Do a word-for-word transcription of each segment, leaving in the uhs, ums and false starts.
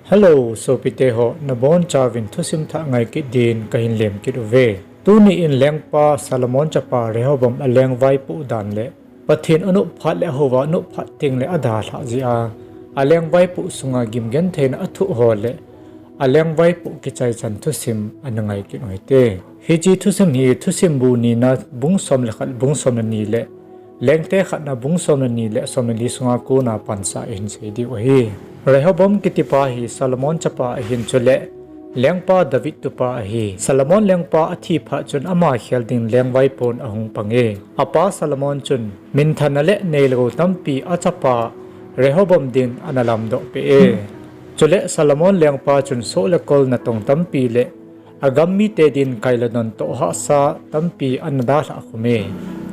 Hello, sopite ho, nabonchauvin thusim thah ngai kit din kahin lem kit uve. Tuni in lengpa Solomon chapa Rehoboam aleng vaipoh dan le Pathen anop phat le ahouva anop phat teng le adalhah jeh a, aleng vaipoh sunga gimgentheina athoh ho le aleng vaipoh kichaichan thusim ana ngai kit uhite. Hiche thusim hi Thusim bu nina bung som le khat, bung som le ni le Lengte khatna bung som le ni le som le li sunga kona pansah ihin sei diu ahi. Rehoboam kitipa hi Solomon chapa ahin, chule lengpa David tupa ahi. Solomon lengpa athi phat chun ama khel ding leng vaipoh ahung pange. Apa Solomon chun minthanna le neilou tampi achapa Rehoboam din ana lamdoh peh e. Chule Solomon lengpa chun soh le kol natong tampi le agam mite din kai le don toh hahsa tampi ana dalhah khum e.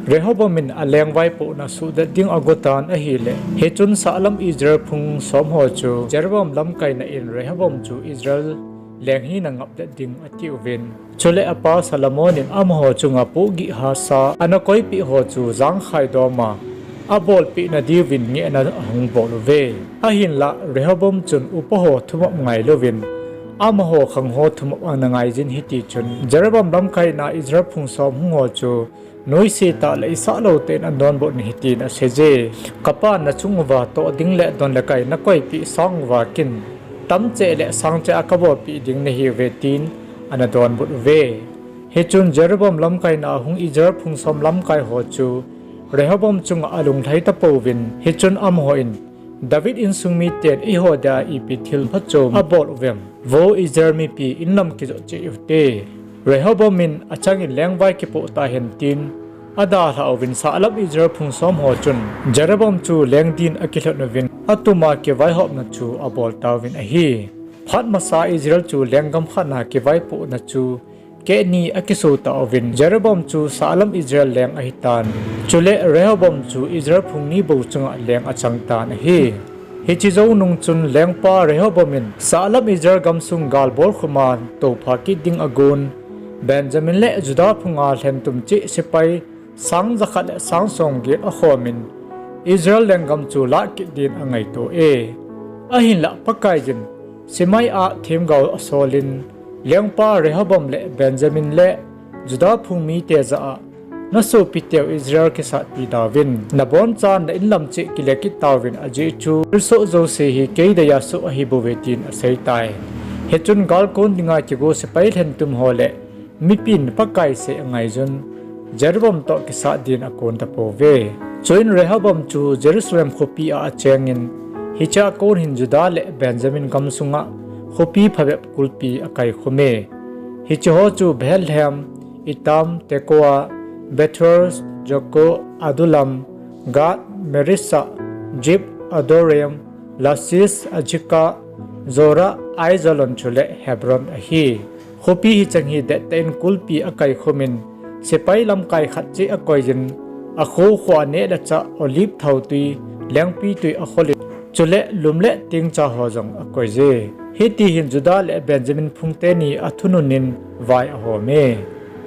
Rehoboam in aleng vaipohna suhdet ding agotan ahile, hichun sahlam Israel phung som ho chu Jeroboam lamkaina in Rehoboam chu Israel leng hina ngapdet ding atiuvin, chule apa Solomon in amaho chunga pohgih hahsa ana koipeh ho chu jangkhai doma abolpeh nadiuvin ngehna ahung bol uve. Ahinla Rehoboam chun upa ho thumop ngailouvin, amaho khang ho thumop ana ngaijin, hitichun Jeroboam lamkaina Israel phung som hung ho chu noise tah le isah lou tah in adonbut in hitin aseije, Kapa, nachung uva toh ding le don le kai nakoipeh sang uva kin tamcheh le sangcheh a kabolpeh ding nahiuve, tin ana donbut uve. Hichun Jeroboam lamkaina ahung Israel phung som lamkai ho chu Rehoboam chunga alunglhai tapouvin, hichun amaho in, David insung miten eiho dia ipi thil phachom abol uvem? Vo Israel mipi, inlam kijot cheh uhite. Rehoboam in achangin lengvai kipoh tahen, tin adalhah uvin, sahlam Israel phung som ho chun Jeroboam chu leng din akilhon uvin, atuma kivaihopna chu abol tauvin ahi. Phat masa Israel chu lenggam khatna kivaipohna chu kehni akiso tauvin, Jeroboam chu sahlam Israel leng ahitan, chule Rehoboam chu Israel phung ni bou chunga leng achangtan ahi. Hiche jou nung chun lengpa Rehoboam in sahlam Israel gamsung gal bolkhuma toupha kit ding agon, Benjamin le Judah phunga lhentum cheh sepai sang jakhat le sang somget akhomin, Israel lenggam chu lah kit din angaito e. Ahinla Pakai in Shimei a themgao asolin, lengpa Rehoboam le Benjamin le Judah phung mite jah a, nasopiteu Israel kisatpi dauvin, nabonchan na inlam cheh kile kit tauvin, ajeh chu thilsoh jouse hi kei dia soh ahibouve, tin aseitai. Hichun gal kon dinga kigo sepai lhentum ho le mipin Pakai sei angaijun, Jeroboam toh kisat din akon tapouve. Chuin Rehoboam chu Jerusalem khopi a achengin, hichea kon hin Judah le Benjamin gamsunga khopi phabep kulpi akaikhum e. Hicheho chu Bethlehem, Etam, Tekoa, Bethel, Soko, Adullam, Gath, Mareshah, Ziph, Adoraim, Lakish, Azekah, Zorah, Aijalon chule Hebron ahi. Khopi hicheng hi dettah in kulpi akaikhumin, sepai lamkai khat cheh akoijin, akho khoa neh le chah, olive thautwi, lengpitwi akholin, chule lum le tengcha ho jong akoije. Hitihin Judah le Benjamin phung teni athununin vai ahome.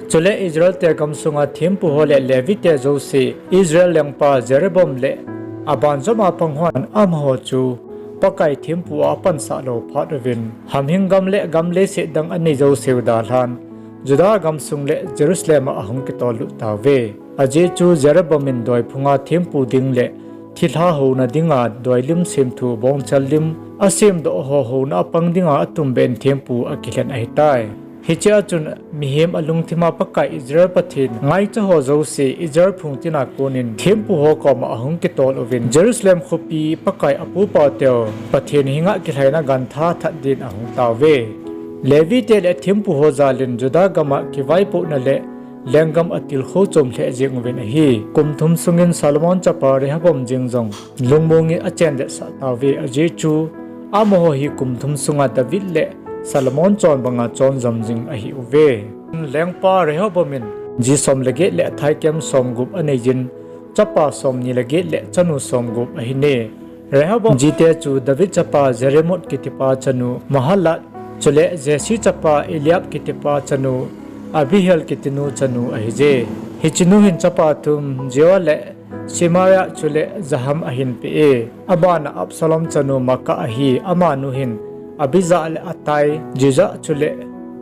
Chule Israelte gamsunga thempu ho le Levite jouse Israel lengpa Jeroboam le abanjoma pang hon amaho chu Pakai thempu a apansah lou phat uvin, hamhing gam le gam leiset dang anei jouseu dalhan, Judah gamsung le Jerusalem a ahung kitollut tauve. Ajeh chu Jeroboam in doiphunga thempu ding le thilha houna dinga doilim semthu bongchal lim asemdoh ho houna apang dinga atumbeh in thempu akilhen ahitai. Hichea chun mihem alungthima Pakai Israel Pathen ngaicha ho jouse Israel phung tina konin thempu ho koma ahung kitol uvin, Jerusalem khopi Pakai apupa teu Pathen henga kilhaina gantha that din ahung tauve. Levite le thempu ho jalin Judah gama kivaipohna le lenggam atilkhou chom lheh jeng uvin ahi. Kum thum sungin Solomon chapa Rehoboam jeng jong lungmongin achengdetsah tauve, ajeh chu amaho hi kum thum sunga David le Solomon chonbanga chonjom jing ahiuve. Lengpa Rehoboam in ji som le get le thaikem somgup aneijin, chapa somni le get le chanu somgup ahine. Rehoboam jite chu David chapa Jerimoth kitipa chanu Mahalath, chule Jesse chapa Eliab kitipa chanu Abihail kitinu chanu ahije. Hichenu hin chapa thum, Joah le Shemariah chule Jaham ahinpeh e. Abana Absalom chanu Maacah ahi, amanu hin Abijah le Attai, Jijah chule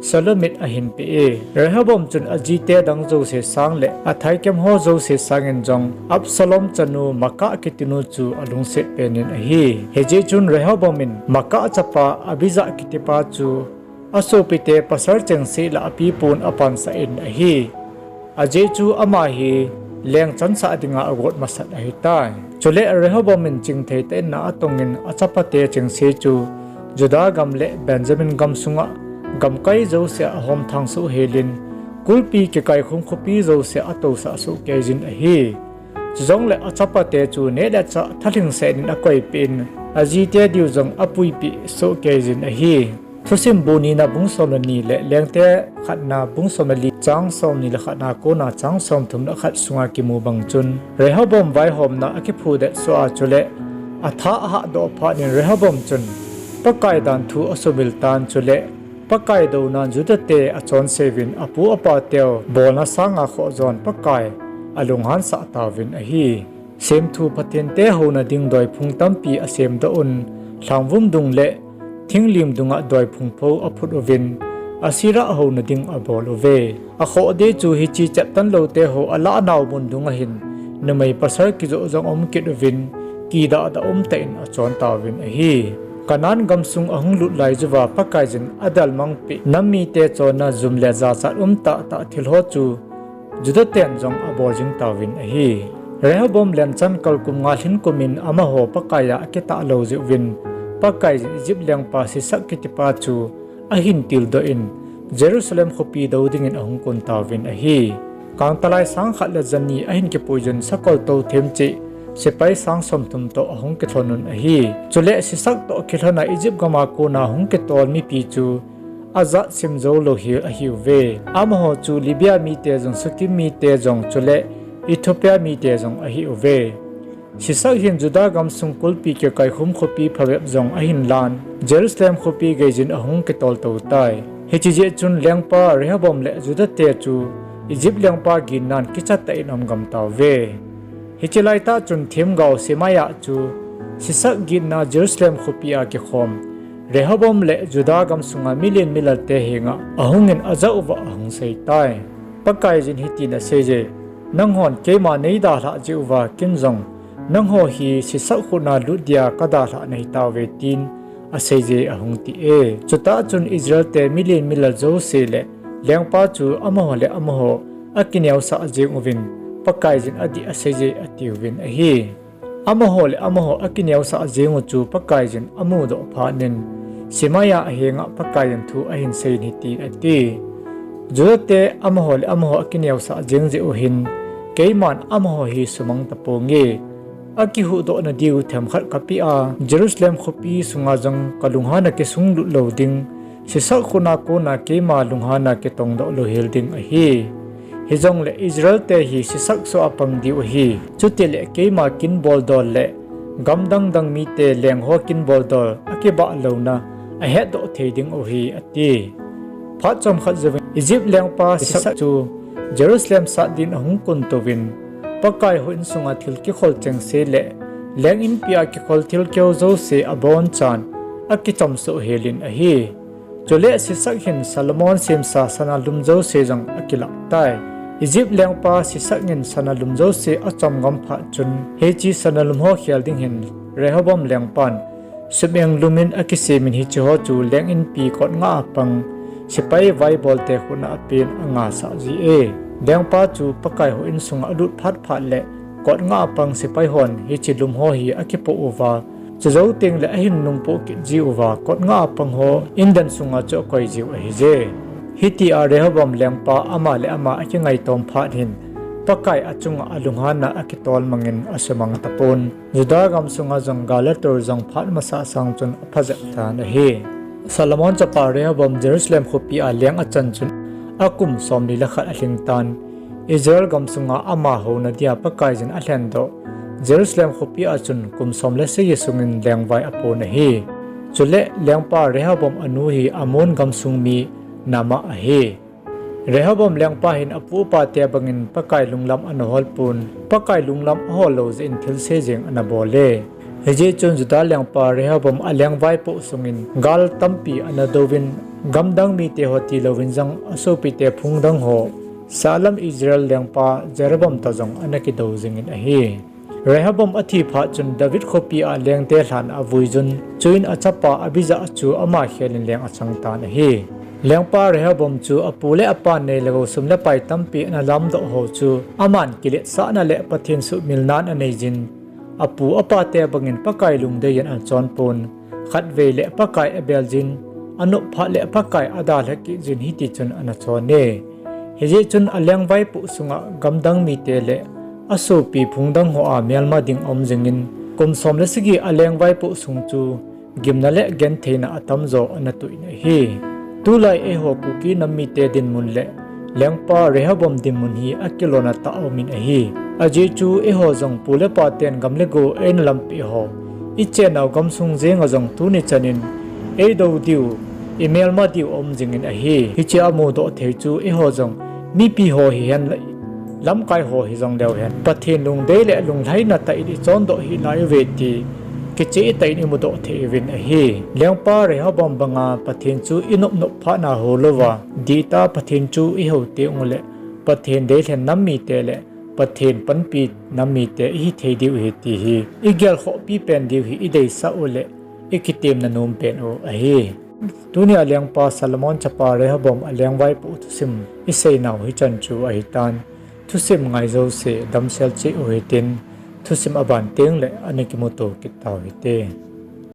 Shelomith ahin peh e. Rehoboam chun ajite dang jouse sang le athaikem ho jouse sangin jong Absalom chanu Maacah kitinu chu alungset penin ahi. Hijeh chun Rehoboam in Maacah chapa Abijah kitipa chu asopite pasal chengse lah a apipun apansah in ahi. Ajeh chu ama hi leng chansah dinga agot masat ahitai. Chule Rehoboam in chingthei tah in na atongin achapate chengse chu Judah gam le Benjamin gam sunga gamkai jouse a ahomthang soh helin, kulpi kikaikhum khopi jouse a atousah soh keijin ahi. Chujongle achapate chu neh le chah thalhingsenin akoipeh in, ajite diu jong apuipeh soh keijin ahi. Thusim bu nina bung som le ni le Lengte khatna bung som le li chang somni le khatna kona chang somthum le khat sunga kimu bang chun, Rehoboam vaihomna akiphudet soh a chule atha ahahdoh phat in Rehoboam chun Pakai dan thu asumil tan chule Pakai dounan Judate achonseuvin apu apateu bolna sanga khoh jon Pakai alunghansah tauvin ahi. Semthu Pathen te houna ding doiphung tampi asemdoh un, lhangvum dung le thinglim dunga doiphung pho aphut uvin, Asherah houna ding abol uve. Akhohde chu hiche cheptan loute ho alah nau mun dunga hin numei pasal kijoh jong aum kit uvin, kidahdah umtah in achon tauvin ahi. Canaan gamsung ahung lut laiyuva Pakaiyin adelmangpeh nam mite chonna jum le jachat umtahtah thil ho chu Judah ten jong abol jing tauvin ahi. Rehoboam lenchan kalkum nga lhin kumin amaho Pakaiya akitah lou jeh uvin, Pakaiyin Egypt lengpa Sisak kitipa chu ahin tildoh in, Jerusalem khopi dou dingin ahung kon tauvin ahi. Kangtalai sang khat le jani ahin kipuiyun sakol tou themcheh sepai sang somthum toh ahung kilhonun ahi. Chule Sisak toh kilhona Egypt gama kona hung kitol mipi chu ajat sim joulou hel ahiuve. Amaho chu Libya mite jong, Sukkim mite jong, chule Ethiopia mite jong ahiuve. Sisak hin Judah gamsung kulpi kikaikhum khopi phabep jong ahin lan, Jerusalem khopi geiyin ahung kitol tou tai. Hiche jeh chun lengpa Rehoboam le Judah te chu Egypt lengpa ginnan kichatah in aum gam tauve. Hiche laitah chun themgao Shemaiah chu Sisak gitna Jerusalem khopi a kikhom Rehoboam le Judah gamsunga milen milal te henga ahungin ajah uva ahung seitai. Pakaiyin hitin aseije, Nanghon keima neidalhah jeh uva ken jong nangho hi Sisak khutna lut dia kadalhah nahitauve, tin aseije, ahung ti e. Chutah chun Israel te milen milal jouse le lengpa chu amaho le amaho akineosah jeng uvin, Pakaiyin adih aseije atiuvin ahi. Amaho le amaho akineosah jengu chu Pakaiyin amudoh phatnin, Shemaiah henga Pakaiyin thu ahin seiyin hitin ati, Judah te amaho le amaho akineosah jeng jeh u hin, keiman amaho hi sumang taponge. Akihuhdohna diu themkhat kapeh a, Jerusalem khopi sunga jong kalunghanna kisunglut lou ding, Sisak khutna kona keima lunghanna kitongdoh louhel ding ahi. Hijongle Israel te hi Sisak soh a pang diu ahi. Chutile keima kin boldol le gamdang dang mite lengho kin boldol akibah louna ahetdoh thei ding u ahi, ati. Phat chomkhat jouvin Egypt lengpa Sisak chu Jerusalem sat din ahung kon touvin, Pakai houin sunga thil kikhol chengse le leng inpi a kikhol thilkeo jouse abonchan akichamsoh helin ahi. Chule Sisak hin Solomon semsa sana lum jouse jong akilah tai. Egypt lengpa Sisak in sana lum jouse achom gam phat chun, hiche sana lum ho khel ding hin Rehoboam lengpan sum-eng lumin akisemin hicheho chu leng inpi kot nga a pang sepai vaibolte khutna apen angasah ji e. Lengpa chu Pakai houin sunga alut phat phat le kot nga a pang sepai hon hiche lum ho hi akipoh uva, chujou tengle ahin nungpoh kit ji uva, kot nga a pang ho indan sunga chu akoi jiu ahije. Hitia Rehoboam lengpa ama le ama akingaitom phat hin, Pakai achunga alunghanna akitol mangin asumang tapon. Judah gamsunga jong gal le tul jong phat masa sang chun aphajep tan ahi. Solomon chapa Rehoboam Jerusalem khopi a leng achan chun akum somli le khat alhing tan. Israel gamsunga ama houna dia Pakaiyin alhendoh Jerusalem khopi a chun kum som le sagi sungin lengvai apon ahi. Chule lengpa Rehoboam anu hi Ammon gamsung mi Naamah ahi. Rehoboam lengpa hin apu apa te bangin Pakai lunglam ana holpon, Pakai lunglam ahol lou jeh in thilse jeng ana bol e. Hijeh chun Judah lengpa Rehoboam alengvaipoh sungin gal tampi ana douvin, gamdang mite ho tilouvin jong asopite phungdang ho sahlam Israel lengpa Jeroboam toh jong ana kidou jingin ahi. Rehoboam athi phat chun David khopi a lengte lhan avuijun, chuin achapa Abijah chu ama khelin leng achang tan ahi. Lengpa Rehoboam chu apu le apa neile gou sum le pai tampi ana lamdoh ho chu aman kiletsahna le Pathen suhmilnan aneijin, apu apate bangin Pakai lungdei in ana chonpon, khatvei le Pakai abeljin, anop phat le Pakai adalha kitjin hitichun ana chon e. Hijeh chun alengvaipoh sunga gamdang mite le asopi phungdang ho a melma ding aum jingin, kum som le sagi alengvaipoh sung chu gimna le gentheina atamjo ana toh in ahi. Tulai eiho Kuki nam mite dinmun le lengpa Rehoboam dinmun hi akilona tah a umin ahi. Ajeh chu eiho jong pu le paten gam le go eina lampeh ho, ichennau gamsung jenga jong tuni chanin eidou diu, imelma diu aum jingin ahi. Hiche amudoh thei chu eiho jong mipi ho hihen, lamkai ho hijong leu hen, Pathen lungdei le lunglhaina tah in ichondoh hih lai uve ti kicheh tah in imudoh thei uvin ahi. Lengpa Rehoboam banga Pathen chu inopnop phatna houlouva, dihtah a Pathen chu ihou tengule Pathen deilhen nam mite le Pathen panpi nam mite ihi thei diu ahi ti hi igelkhohpi pen diu hi ideisah u le ikitemna nom pen u ahi. Tunia lengpa Solomon chapa Rehoboam alengvaipoh thusim iseinau hichan chu ahitan. Thusim ngai jouse damsel cheh u hitin, thusim aban tengle ana kimuto kit tau hite.